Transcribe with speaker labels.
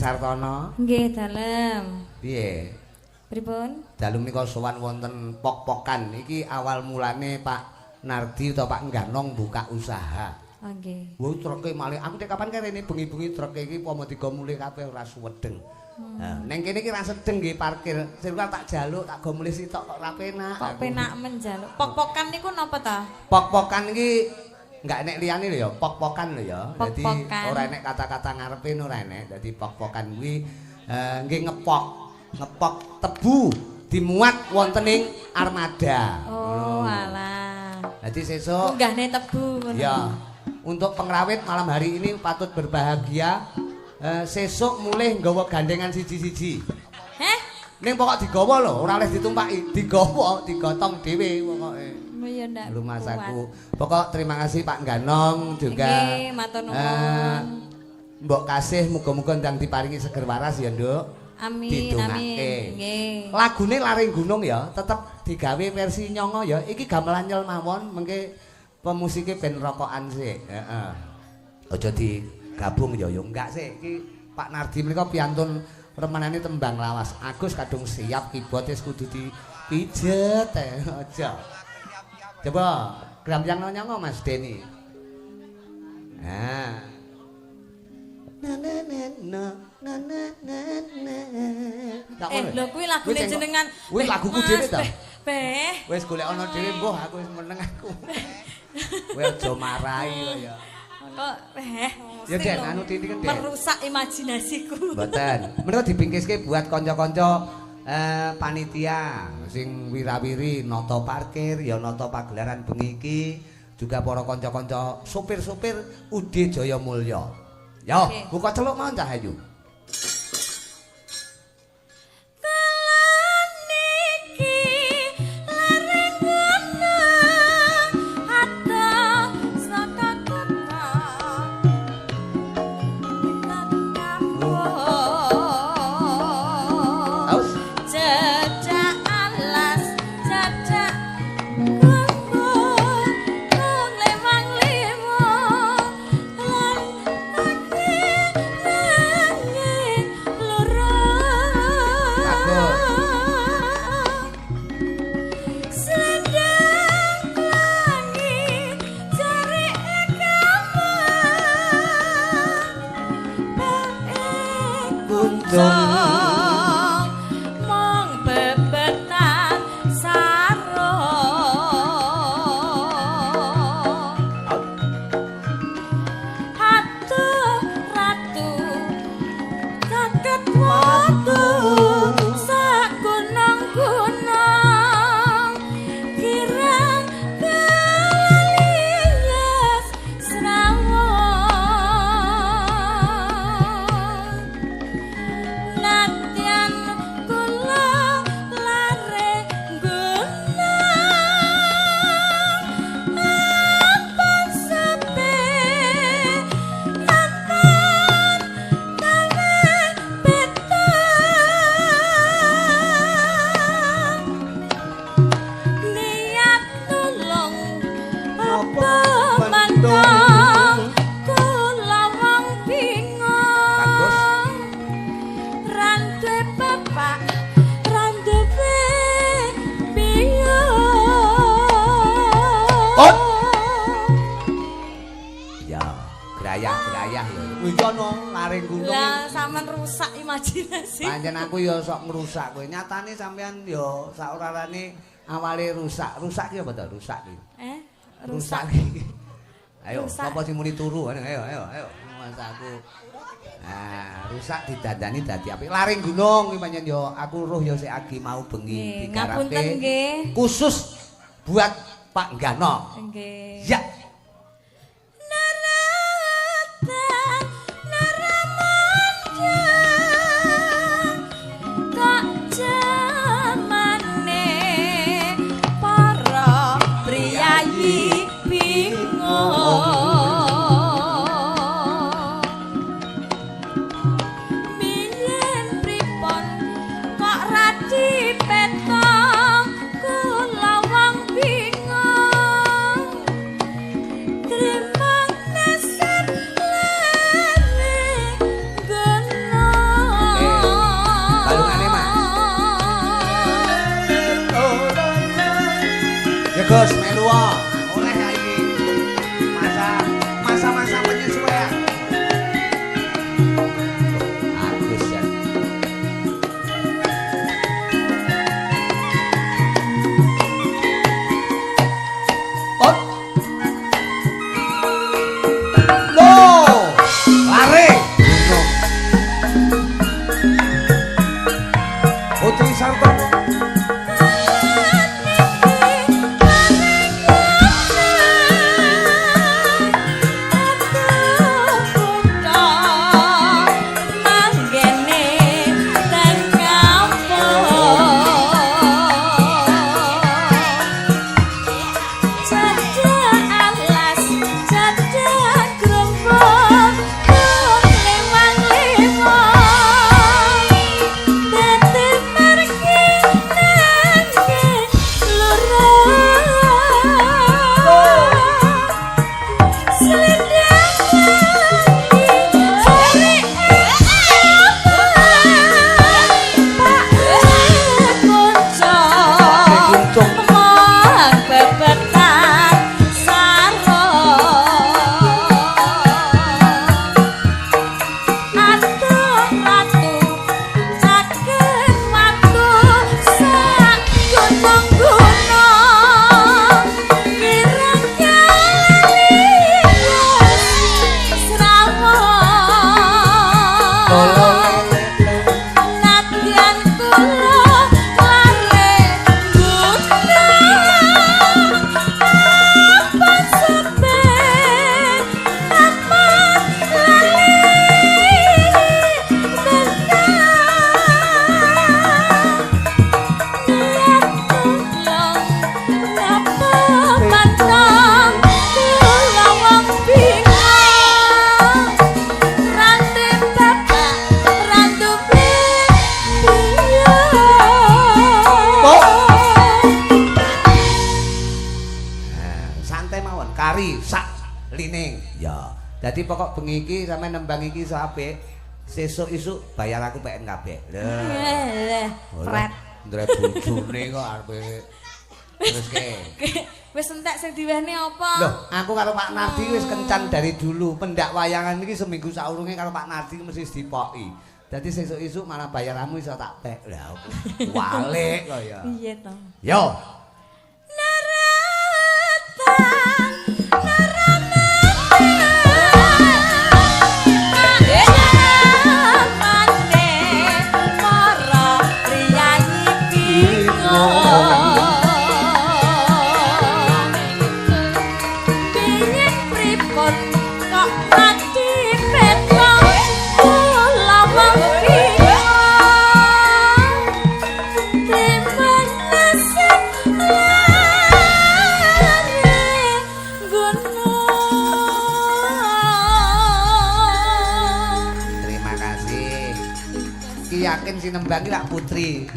Speaker 1: Sartono.
Speaker 2: Nggih, dalem.
Speaker 1: Piye?
Speaker 2: Pripun?
Speaker 1: Dalu menika sowan wonten pok-pokan. Iki awal mulane Pak Nardi utawa Pak Ganong buka usaha.
Speaker 2: Oh nggih.
Speaker 1: Wah, treke malih. Aku tek kapan kene bengi-bengi treke iki pomo digo mulih kabeh ora suwedeng. Nah, neng kene iki ra sedeng nggih parkir. Sing tak jaluk tak go mulih sitok kok ora penak.
Speaker 2: Kok penak menjaluk. Pok-pokan niku napa ta?
Speaker 1: Pok-pokan iki enggak enek liyane lho ya, pok-pokan lho ya. Dadi ora enek kata-kata ngarepe ora enek. Dadi pok-pokan kuwi nggih ngepok, ngepok tebu dimuat wonten ing armada.
Speaker 2: Oh, alah.
Speaker 1: Dadi sesuk
Speaker 2: unggahne tebu ngono.
Speaker 1: Ya. Untuk pengrawit malam hari ini patut berbahagia. Sesuk mulih nggawa gandengan siji-siji.
Speaker 2: Heh?
Speaker 1: Ning pokok digawa lho, ora oleh ditumpaki, digawa, digotong dhewe pokoke.
Speaker 2: Ya ndak.
Speaker 1: Rumasaku. Pokok terima kasih Pak Ganong juga.
Speaker 2: Nggih, matur nuwun.
Speaker 1: Mbok kasih muga-muga ndang diparingi seger waras ya, Nduk.
Speaker 2: Amin, amin. Nggih.
Speaker 1: Lagune Laring Gunung ya, tetep digawe versi nyongo ya. Iki gamelan nyel mawon, mengke pemusike ben rokokan sik. Heeh. Aja digabung ya, ya enggak sih. Iki Pak Nardi menika piantun remenane tembang lawas. Agus kadung siap keyboard wis kudu dipijet aja. Coba grambyang nyongo Mas Deni. Nah. Na na na na na na na.
Speaker 2: Lho kuwi lagune jenengan.
Speaker 1: Kuwi laguku dhewe ta?
Speaker 2: Beh.
Speaker 1: Wis golek ana dhewe mbuh aku wis meneng aku. Kowe aja marahi kok ya.
Speaker 2: Kok
Speaker 1: ya Den, anu titik Den.
Speaker 2: Merusak imajinasiku.
Speaker 1: Mboten. Menika dibingkiske buat kanca-kanca panitia sing wirawiri nata parkir ya nata pagelaran bengi iki, juga para kanca-kanca sopir-sopir UD Jaya Mulya. Yo, buka celuk mawon Cah Ayu. Pancen aku ya sok ngrusak kowe. Nyatane sampean ya saorarane awale rusak. Rusak ki apa to? Rusak ki.
Speaker 2: Rusak
Speaker 1: ki. Ayo, sapa sing muni turu? Ayo, ayo, ayo. Mas aku. Nah, rusak didandani dadi apik. Laring Gunung ki pancen ya aku roh ya sik agi mau bengi digarape. Khusus buat Pak Ganong.
Speaker 2: Nggih.
Speaker 1: Ya.
Speaker 2: Kula wong bingung.
Speaker 1: Agus melu oleh ya iki. Masa-masa penyesuaian. Agus ya. Oh. Loh, lare. Putri Sartono. Dadi pokok bengi iki sampean nembang iki iso apik. Sesuk isuk bayar aku PN kabeh. Lho.
Speaker 2: Pret.
Speaker 1: Ndre bojone kok arepe teruske.
Speaker 2: Wis entek sing diwehne apa?
Speaker 1: Loh, aku karo Pak Nardi wis kencan dari dulu. Pendak wayangan iki seminggu saurunge karo Pak Nardi mesti dipoki. Dadi sesuk isuk malah bayaramu iso tak pek. Lah walik kok ya.
Speaker 2: Piye to?
Speaker 1: Yo. Yakin si nembang iki lak putri.